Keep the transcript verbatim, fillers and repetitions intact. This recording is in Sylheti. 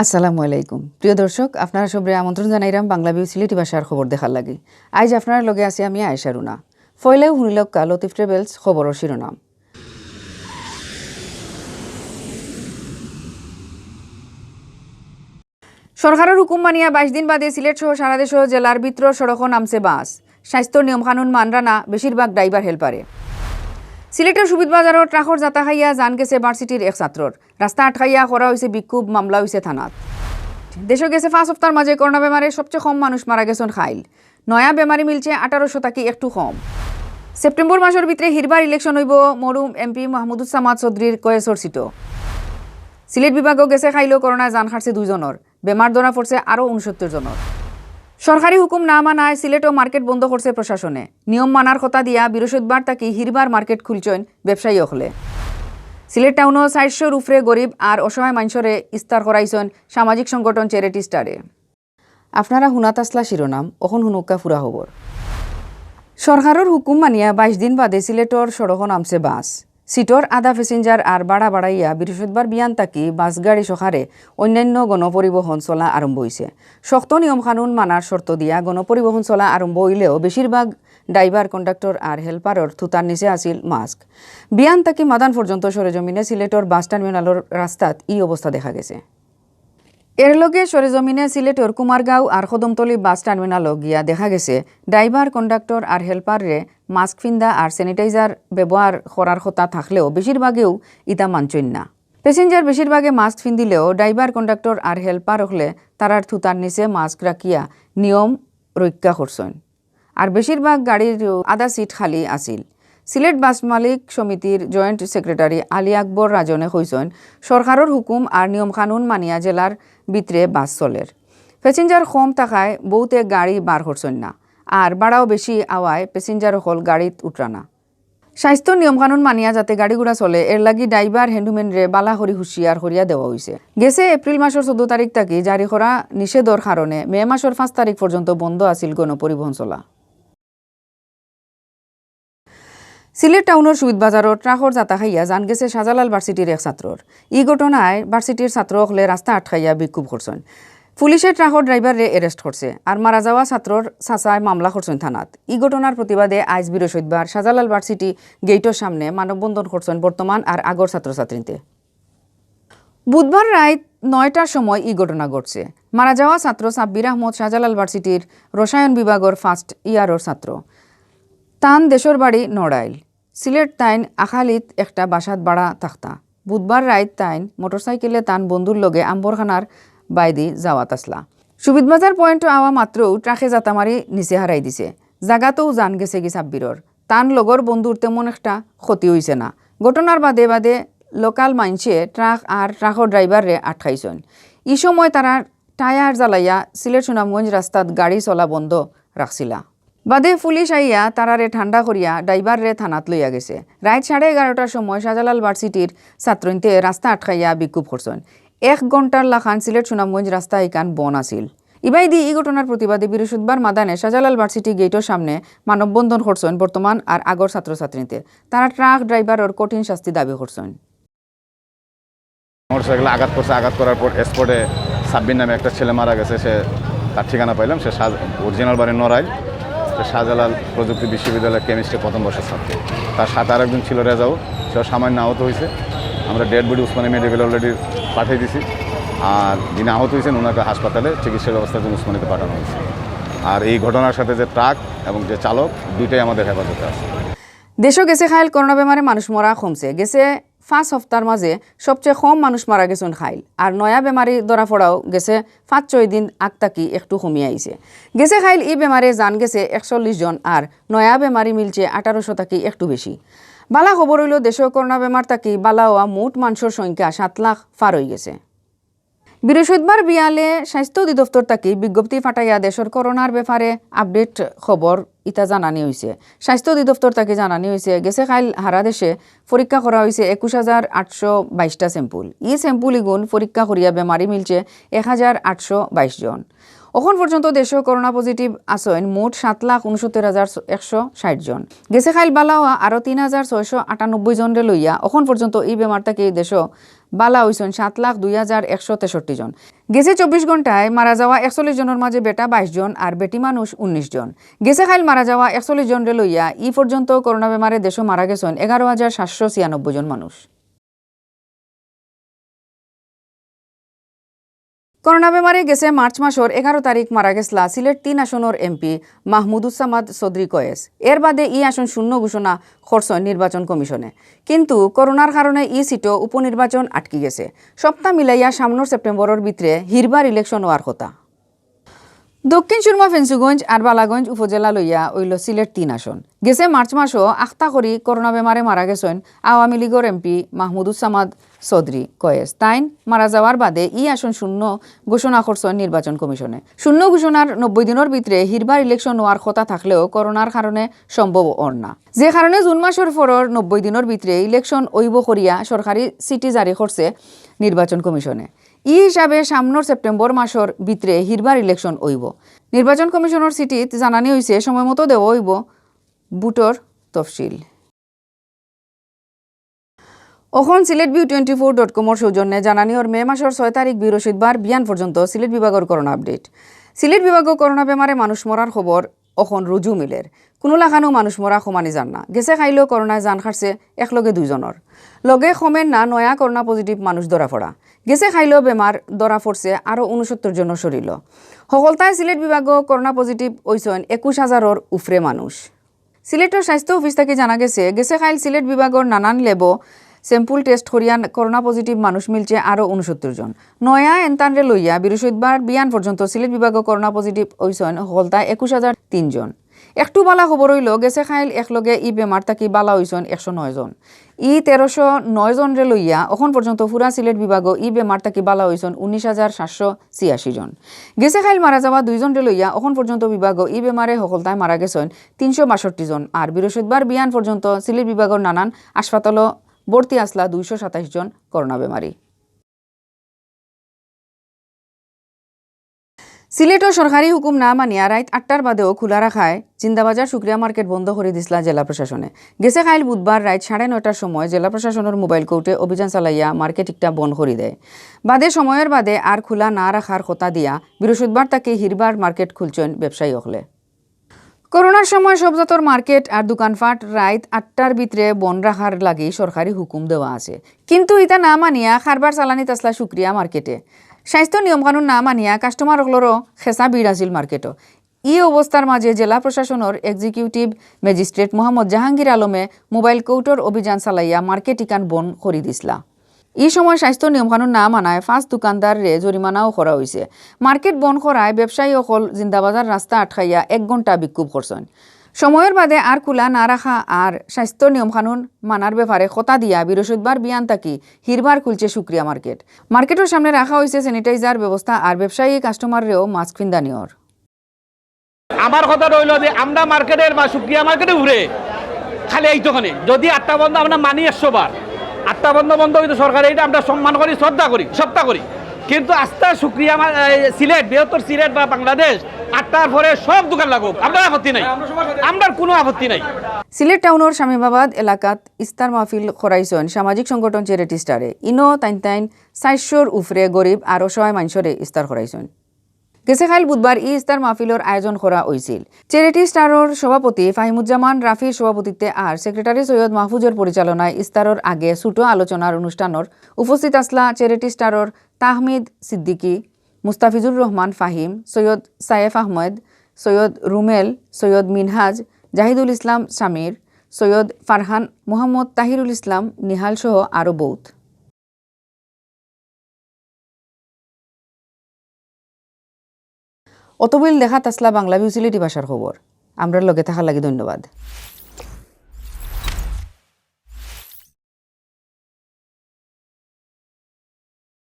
আসসালামু আলাইকুম। প্রিয় দর্শক, আপনারা সবরে আমন্ত্রণ জানাইরাম বাংলা ভিউ সিলেটি ভাষার খবর দেখার লাগি। আইজ আপনারার লগে আছি আমি আয়েশা রুনা। ফয়লাউ হুনিলউক্কা লতিফ ট্রাভেলস খবরর শিরোনাম। সরকারর হুকুম মানিয়া বাইশ দিন বাদে সিলেট সহ সারা দেশো জেলার ভিতরর সড়কো নামছে বাস। স্বাস্থ্যর নিয়ম কানুন মানরা না বেশিরভাগ ড্রাইভার হেল্পারে। সিলেটর সুবিধ বাজারো ট্রাকর জাতা খাইয়া জান গেছে ভার্সিটির এক ছাত্রর। রাস্তা আটকাইয়া করা অইছে বিক্ষোভ, মামলা অইছে থানাত। দেশো গেছে পাঁচ হপ্তার মাঝে করোনা বেমারে সবচেয়ে কম মানুষ মারা গেছইন কাইল। নয়া বেমারি মিলছে আঠারোশো থাকি একটু কম। সেপ্টেম্বর মাসর ভিতরে হিরবার ইলেকশন অইবো, মরহুম এমপি মাহমুদুস সামাদ চৌধুরীর কয়েসর সিটো। সিলেট বিভাগো গেছে কাইলও করোনায় জান হারছে দুইজনর, বেমার ধরা পড়ছে আরও ঊনসত্তর জনর। সরকারি হুকুম না মানায় সিলেটও মার্কেট বন্ধ করছে প্রশাসনে। নিয়ম মানার কথা দিয়া বৃহস্পতিবার থাকি হিরবার মার্কেট খুলছইন ব্যবসায়ী অকলে। সিলেট টাউনো চাইরশোর উপরে গরিব আর অসহায় মানষরে ইস্তার করাইছইন সামাজিক সংগঠন চ্যারিটি স্টারে। আপনারা হুনাত আছলা শিরোনাম, অখন হুনউক্কা পুরা খবর। সরকারর হুকুম মানিয়া বাইশ দিন বাদে সিলেটর সড়কো নামছে বাস। সিটর আধা প্যাসেঞ্জার আর ভাড়া বাড়াইয়া বৃহস্পতিবার বিয়ান থাকি বাস গাড়ি সকারে অন্যান্য গণপরিবহন চলা আরম্ভ অইছে। শক্ত নিয়ম কানুন মানার শর্ত দিয়া গণপরিবহন চলা আরম্ভ অইলেও বেশিরভাগ ড্রাইভার, কন্ডাক্টর আর হেল্পারর থুতার নিচে আছিল মাস্ক। বিয়ান থাকি মাদান পর্যন্ত সরেজমিনে সিলেটর বাস টার্মিনালর রাস্তাত ই অবস্থা দেখা গেছে। এর লগে সরেজমিনে সিলেটর কুমারগাঁও আর কদমতলী বাস টার্মিনালো গিয়া দেখা গেছে, ড্রাইভার, কন্ডাক্টর আর হেল্পাররে মাস্ক ফিন্দা আর স্যানিটাইজার ব্যবহার করার কথা থাকলেও বেশিরভাগেউ ইতা মানছইন না। প্যাসেঞ্জার বেশিরভাগে মাস্ক ফিন্দিলেও ড্রাইভার, কন্ডাক্টর আর হেল্পার অকলে তারার থুতার নিচে মাস্ক রাখিয়া নিয়ম রক্ষা করছইন। আর বেশিরভাগ গাড়ির আধা সিট খালি আছিল। সিলেট বাস মালিক সমিতির জয়েন্ট সেক্রেটারি আলী আকবর রাজনে কইছইন, সরকারর হুকুম আর নিয়ম কানুন মানিয়া জেলার ভিতরে বাস চলের। প্যাসেঞ্জার কম থাকায় বউতে গাড়ি বার করছইন না, আর ভাড়াও বেশি আওয়ায় প্যাসেঞ্জার অকল গাড়িত উঠরা না। স্বাস্থ্য নিয়ম কানুন মানিয়া যাতে গাড়ি ঘোড়া চলে, এর লাগি ড্রাইভার, হ্যান্ডম্যানরে বালা করি হুঁশিয়ার করিয়া দেওয়া অইছে। গেছে এপ্রিল মাসর চৌদ্দ তারিখ থাকি জারি করা নিষেধর কারণে মে মাসর পাঁচ তারিখ পর্যন্ত বন্ধ আছিল গণপরিবহন চলা। সিলেট টাউনর সুবিধ বাজারো ট্রাকর জাতা খাইয়া জান গেছে শাহজালাল ভার্সিটির এক ছাত্রর। ই ঘটনায় ভার্সিটির ছাত্র অকলে রাস্তা আটকাইয়া বিক্ষোভ করছইন। পুলিশে ট্রাকর ড্রাইভাররে অ্যারেস্ট করছে, আর মারা যাওয়া ছাত্রর চাচায় মামলা করছইন থানাত। ই ঘটনার প্রতিবাদে আইজ বৃহস্পতিবার শাহজালাল ভার্সিটি গেইটর সামনে মানববন্ধন করছইন বর্তমান আর আগর ছাত্রছাত্রীন্তে। বুধবার রাইত নয়টার সময় ই ঘটনা ঘটছে। মারা যাওয়া ছাত্র সাব্বির আহমদ শাহজালাল ভার্সিটির রসায়ন বিভাগর ফার্স্ট ইয়ারর ছাত্র। তান দেশর বাড়ি নড়াইল। সিলেট তাইন আখালিত একটা বাসাত ভাড়া থাকতা। বুধবার রাইত তাইন মোটরসাইকেলে তান বন্ধুর লগে আম্বরখানার বায়দি যাওয়াত আছলা। সুবিধ বাজার পয়েন্টো আওয়া মাত্রউ ট্রাকে জাতা মারি নিচে হারাই দিছে। জাগাতউ জান গেছেগি সাব্বিরর। তান লগর বন্ধুর তেমন একটা ক্ষতি অইছে না। ঘটনার বাদে বাদে লোকাল মাইনষে ট্রাক আর ট্রাকর ড্রাইভাররে আটকাইছইন। ই সময় তারা টায়ার জ্বালাইয়া সিলেট সুনামগঞ্জ রাস্তাত গাড়ি চলা বন্ধ রাখছিলা। বাদে পুলিশ আইয়া তারারে ঠান্ডা করিয়া ড্রাইভাররে থানাত লইয়া গেছে। রাইত সাড়ে এগারোটার সময় শাহজালাল ভার্সিটির ছাত্রইন্তে রাস্তা আটকাইয়া বিক্ষোভ করছইন। এক ঘন্টার লাখান সিলেট সুনামগঞ্জ রাস্তা ইখান বন আছিল। ইবায়দি ই ঘটনার প্রতিবাদে বৃহস্পতিবার মাদানে শাহজালাল ভার্সিটি গেইটর সামনে মানববন্ধন করছইন বর্তমান আর আগর ছাত্রছাত্রীন্তে। তারা ট্রাক ড্রাইভারর কঠিন শাস্তি দাবি করছইন। মোটরসাইকেলে আঘাত করছে। আঘাত করার পর স্পটে সাব্বির নামে একটা ছেলে মারা গেছে। সে, তার ঠিকানা পাইলাম, সে শাহ-, অরিজিনাল বাড়ি নড়াইল। সে শাহজালাল প্রযুক্তি বিশ্ববিদ্যালয়ের কেমিস্ট্রি প্রথম বর্ষের ছাত্র। তার সাথে আরেকজন ছিল রেজাউল, সেও সামান্য আহত হয়েছে। আমরা dead body Usmani medical already পাঠিয়ে দিছি। আর যিনি আহত হয়েছেন ওনাকে হাসপাতালে চিকিৎসার ব্যবস্থার জন্য উসমানীতে পাঠানো হয়েছে। আর এই ঘটনার সাথে যে ট্রাক এবং যে চালক, দুইটাই আমাদের হেফাজতে আছে। দেশো গেছে কাইল করোনা বেমারে মানুষ মরা কমছে। গেছে পাঁচ হপ্তার মাঝে সবচেয়ে কম মানুষ মারা গেছইন কাইল। আর নয়া বেমারি ধরা পড়াও গেছে পাঁচ ছয় দিন আগ থাকি একটু কমিয়া আইছে। গেছে কাইল ই বেমারে জান গেছে একচল্লিশ জন, আর নয়া বেমারি মিলছে আঠারোশো থাকি একটু বেশি। বালা খবর অইলো, দেশো করোনা বেমার থাকি বালা অওয়া মোট মানষর সংখ্যা সাত লাখ পার অইগেছে। বৃহস্পতিবার বিয়ালে স্বাস্থ্য অধিদপ্তর থাকি বিজ্ঞপ্তি ফাটাইয়া দেশর করোনার ব্যাপারে আপডেট খবর ইতা জানানি অইছে। স্বাস্থ্য অধিদপ্তর থাকি জানানি অইছে, গেছে কাইল হারা দেশে পরীক্ষা করা অইছে একুশ হাজার আটশো বাইশটা স্যাম্পল। ই স্যাম্পল ইগুন পরীক্ষা করিয়া বেমারি মিলছে এক হাজার আটশো বাইশ জন। অখন পর্যন্ত দেশো করোনা পজিটিভ আছইন মোট সাত লাখ ঊনসত্তর হাজার একশো ষাট জন। গেছে কাইল বালা অওয়া আরো তিন হাজার ছয়শো আটানব্বই জনরে লইয়া অখন পর্যন্ত ই বেমার থাকি দেশো বালা অইছইন সাত লাখ দুই হাজার একশো তেষট্টি জন। গেছে চব্বিশ ঘন্টায় মারা যাওয়া একচল্লিশ জনর মাঝে বেটা বাইশ জন আর বেটি মানুষ উনিশ জন। গেছে কাইল মারা যাওয়া একচল্লিশ জনরে লইয়া ই পর্যন্ত করোনা বেমারে দেশো মারা গেছইন এগারো হাজার সাতশো ছিয়ানব্বই জন মানুষ। করোনা বেমারে গেছে মার্চ মাসর এগারো তারিখ মারা গেছলা সিলেট তিন আসনর এমপি মাহমুদুস সামাদ চৌধুরী কয়েস। এর বাদে ই আসন শূন্য ঘোষণা করছইন নির্বাচন কমিশনে। কিন্তু করোনার কারণে ই সিটো উপনির্বাচন আটকি গেছে। সপ্তাহ মিলাইয়া সামনর সেপ্টেম্বরর ভিতরে হিরবার ইলেকশন অওয়ার কথা। দক্ষিণ সুরমা ফেঞ্চুগঞ্জ আর বালাগঞ্জ উপজেলা লইয়া অইল সিলেট তিন আসন। গেছে মার্চ মাসো আখতা করি করোনা বেমারে মারা গেছইন আওয়ামী লীগর এমপি মাহমুদুস সামাদ চৌধুরী কয়েস। তাইন মারা যাওয়ার বাদে ই আসন শূন্য ঘোষণা করছইন নির্বাচন কমিশনে। শূন্য ঘোষণার নব্বই দিনর ভিতরে হিরবার ইলেকশন অওয়ার কথা থাকলেও করোনার কারণে সম্ভব অর না। যে কারণে জুন মাসর পরর নব্বই দিনর ভিতরে ইলেকশন অইব করিয়া সরকারি চিঠি জারি করছে নির্বাচন কমিশনে। ই হিসাবে সামনর সেপ্টেম্বর মাসর ভিতরে হিরবার ইলেকশন অইব। নির্বাচন কমিশনর চিঠিত জানানি অইছে সময় মতো দেওয়া অইব ভোটর তফসিল। অখন Sylhet view twenty four dot কমর সৌজন্যে জানানি অর মে মাসর ছয় তারিখ বৃহস্পতিবার বিয়ান পর্যন্ত সিলেট বিভাগর করোনা আপডেট। সিলেট বিভাগো করোনা বেমারে মানুষ মরার খবর অখন রুজু মিলের। কুনু লাখানও মানুষ মরা কমানি যার না। গেছে কাইলও করোনায় জান খাটছে একলগে দুইজনর। লগে কমের না নয়া করোনা পজিটিভ মানুষ ধরা পড়া। গেছে কাইলও বেমার ধরা পড়ছে আরো ঊনসত্তর জনর শরীলো। হকলতায় সিলেট বিভাগো করোনা পজিটিভ অইছইন একুশ হাজারর উফরে মানুষ। সিলেটর স্বাস্থ্য অফিস থাকি জানা গেছে, গেছে কাইল সিলেট বিভাগর নানান ল্যাবো স্যাম্পল টেস্ট করিয়া করোনা পজিটিভ মানুষ মিলছে আরো ঊনসত্তর জন। নয়া এনতানরে লইয়া বৃহস্পতিবার বিয়ান পর্যন্ত সিলেট বিভাগো করোনা পজিটিভ অইছইন হকলতায় একুশ হাজার তিন জন। একটু বালা খবর অইল, গেছে কাইল একলগে ই বেমার থাকি বালা অইছইন একশো নয় জন। ই তেরোশো নয় জনরে লইয়া অখন পর্যন্ত পুরা সিলেট বিভাগো ই বেমার থাকি বালা অইছইন উনিশ হাজার সাতশো ছিয়াশি জন। গেছে কাইল মারা যাওয়া দুইজনরে লইয়া অখন পর্যন্ত বিভাগো ই বেমারে হকলতায় মারা গেছইন তিনশো বাষট্টি জন। আর বৃহস্পতিবার বিয়ান পর্যন্ত সিলেট বিভাগর নানান হাসপাতালো ভর্তি আছলা দুইশো সাতাইশ জন করোনা বেমারি। সিলেটো সরকারি হুকুম না মানিয়া রাইত আটটার বাদেও খোলা রাখায় জিন্দাবাজার শুক্রিয়া মার্কেট বন্ধ করি দিছলা জেলা প্রশাসনে। গেছে কাইল বুধবার রাইত সাড়ে নয়টার সময় জেলা প্রশাসনর মোবাইল কোর্টে অভিযান চালাইয়া মার্কেট একটা বন্ধ করি দেয়। বাদে সময়র বাদে আর খোলা না রাখার কথা দিয়া বৃহস্পতিবার থাকি হিরবার মার্কেট খুলছইন ব্যবসায়ী অকলে। করোনার সময় সব জাতর মার্কেট আর দোকানপাট রাইত আটটার ভিতরে বন্ধ রাখার লাগি সরকারি হুকুম দেওয়া আছে, কিন্তু ইতা না মানিয়া কারবার চালানিত আছলা শুক্রিয়া মার্কেটে। স্বাস্থ্য নিয়মকানুন না মানিয়া কাস্টমার অকলরও খেসা ভিড় আছিল মার্কেটো। ই অবস্থার মাঝে জেলা প্রশাসনর এক্সিকিউটিভ ম্যাজিস্ট্রেট মোহাম্মদ জাহাঙ্গীর আলমে মোবাইল কোর্টর অভিযান চালাইয়া মার্কেট ইখান বন্ধ করি দিছলা। ই সময় স্বাস্থ্য নিয়মকানুন না মানায় পাঁচ দোকানদাররে জরিমানাও করা অইছে। মার্কেট বন্ধ করায় ব্যবসায়ী অকল জিন্দাবাজার রাস্তা আটকাইয়া এক ঘন্টা বিক্ষোভ করছইন। সময়র বাদে আর খোলা না রাখা আর স্বাস্থ্য নিয়মকানুন মানার ব্যাপারে কথা দিয়া বৃহস্পতিবার বিয়ান থাকি হিরবার খুলছে শুক্রিয়া মার্কেট। মার্কেটর সামনে রাখা অইছে স্যানিটাইজার ব্যবস্থা আর ব্যবসায়ী কাস্টমাররেও মাস্ক ফিন্দা নিয়র। আমার কথাটা অইল যে আমরা মার্কেটের বা শুক্রিয়া মার্কেটে ঘুরে খালি এই দোকানে যদি আটটা বন্ধ আমরা মানি একশো বার, আটটা বন্ধ বন্ধ কিন্তু সরকারে এটা আমরা সম্মান করি, শ্রদ্ধা করি, সত্তা করি, কিন্তু আস্তা শুক্রিয়া মা-, এই সিলেট, বৃহত্তর সিলেট বা বাংলাদেশ আটটার পরে সব দোকান লাগুক, আমরা আপত্তি নাই, আমরা কোনো আপত্তি নাই। সিলেট টাউনর শামীমাবাদ এলাকাত ইস্তার মাহফিল করাইছইন সামাজিক সংগঠন চ্যারিটি স্টারে। ইনো তাইন তাইন চাইরশোর উপরে গরিব আর অসহায় মানষরে ইস্তার করাইছইন। গেছে কাইল বুধবার ই ইস্তার মাহফিলর আয়োজন করা অইছিল। চ্যারিটি স্টারর সভাপতি ফাহিমুজ্জামান রাফির সভাপতিত্বে আর সেক্রেটারি সৈয়দ মাহফুজর পরিচালনায় ইস্তারর আগে ছোট আলোচনার অনুষ্ঠানর উপস্থিত আছলা চ্যারিটি স্টারর তাহমিদ সিদ্দিকী, মুস্তাফিজুর রহমান ফাহিম, সৈয়দ সায়েফ আহমেদ, সৈয়দ রুমেল, সৈয়দ মিনহাজ, জাহিদুল ইসলাম সামির, সৈয়দ ফারহান, মোহাম্মদ তাহিরুল ইসলাম নিহাল সহ আরো বউত। অতবিল দেখাত আছলা বাংলা ভিউ সিলেটি ভাষার খবর। আমরার লগে থাকার লাগি ধন্যবাদ।